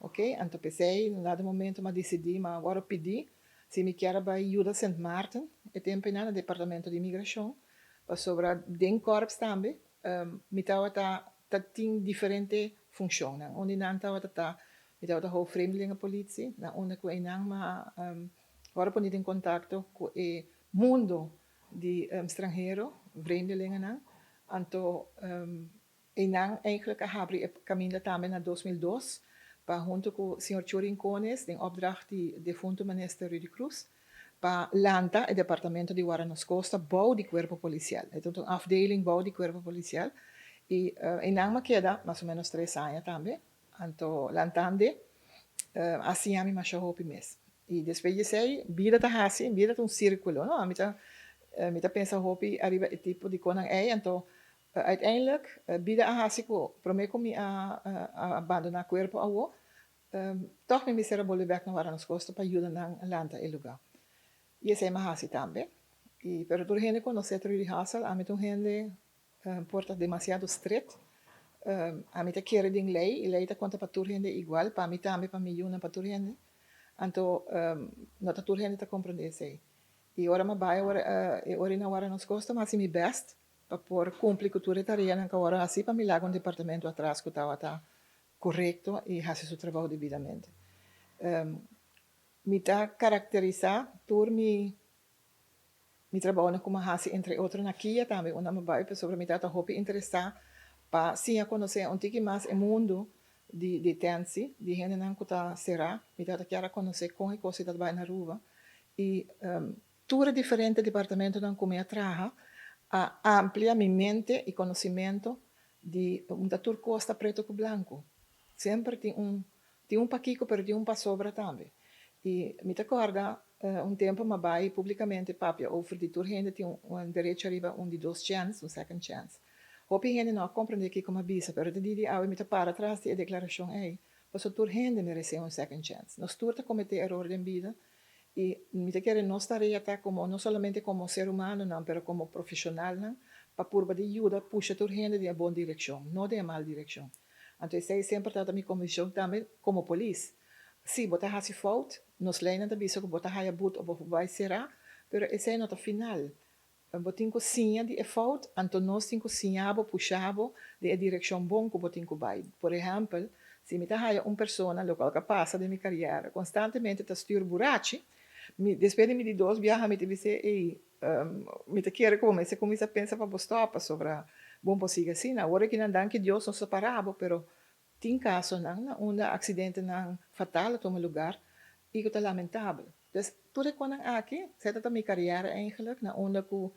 Ok, anto p'esei na un dado momento m'a disidí, m'a wòrdu pidí si mi kier a bai yuda Sint Maarten e tempu einan na departamento di imigrashon, pasobra den kòrps tambe mi tabata ta tin diferente funshonnan. Un di nan tabata ta mi tabata hou vreemdelingenpolitie, na unda ku einan m'a wòrdu pone den kontakto ku e mundo di stranhero, vreemdelingennan. Anto Einan eigenlijk a habri e kaminda tambe na 2002 pa hunto ku señor Chu Rincones den opdracht di defunto minister Rudy Croes pa lanta e departamento di Warda Nos Costa bou di Cuerpo Policial. E ta un afdeling bou di Cuerpo Policial y einan m'a keda mas o menos tres aña tambe. Anto lantande a siña mi masha hopi mes. Y despues di esey bida ta haci, bida ta un circulo no. Ami ta mi ta pensa hopi ariba e tipo di conan ey anto Uiteindelijk, bida a hasi ku promé ku mi a bandoná kuerpo awo, tòg mi mester a bolbe bèk na Warda Nos Kosta pa yuda nan lanta e lugá. I esei mi a hasi tambe. I pero tur hende konosé Trudy Hassell, ami ta un hende por ta demasiado stret. Ami ta kere den lei, i lei ta konta pa tur hende igual, pa mi tambe, pa mi yunan, pa tur hende. Anto no ta tur hende ta komprondé esei. I ora mi a bai awor e ora na Warda Nos Kosta mi a hasi mi bèst Pa por cumpli cu tur e tareanan cu awor a haci pa mi laga un departamento atras cu tawata corecto y haci su trabao debidamente. Mi ta caracterisa tur mi mi trabaonan cu mi a haci entre otro na kia tambe unda mi bay pasobra mi tawata hopi interesa pa siña conoce un tiki mas e mundo di detentie, di hendenan cu ta cera. Mi tawata kier a conoce con e cos ta bay na Aruba y Tur e diferente departamentonan ku mi a traha a amplia mi mente i konosimento di unda tur kos ta preto ku blanku. Semper tin un tin un pakiko pero tin un pasobra tambe. I mi ta kòrda un tempu mi a bai publikamente papia over di tur hende tin un derecho ariba un di dos chèns, un second chance. Hopi hende no a komprendé kiko mi a bisa pero te dia di awe mi ta para tras di e deklarashon ei pasobra tur hende meresé un second chance. Nos tur ta kometé eror den bida I mi ta kere nos tarea ta komo no solamente komo ser humanonan pero komo profeshonalnan pa purba di yuda pusha tur hende den e bon direkshon, no den e mal direkshon. Anto esei semper tabata mi konvikshon tambe komo polis. Si bo ta hasi fout, nos leinan ta bisa ku bo ta haya but òf bo bai será, pero esei no ta final. Bo tin ku siña di e fout, anto nos tin ku siña bo, pusha bo den e direkshon bon ku bo tin ku bai. Por ehèmpel, si mi ta haya un persona, lokual ku a pasa den mi kariera, konstantemente ta stür burachi, mi despues di mi di dos biaha mi ta bis'é, ey, mi ta kere ku bo mester kuminsá pensa pa bo stòp, pasobra bo no por sigui asina. Awor aki nan, danki Dios, nos ta para bo, pero tin kasonan na unda aksidentenan fatal a tuma lugar i ku ta lamentabel. Dus tur e konan aki, esei ta mi kariera eigenlijk, na unda ku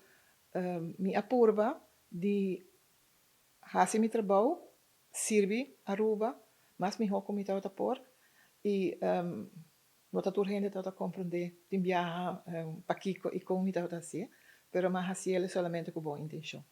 mi a purba di hasi mi trabou, sirbi Aruba mas mihó ku mi tabata por i no ta tur hende tabata komprondé tin biaha pakiko i kon mi tabata hasié, pero mi a hasiel solamente ku bon intenshon.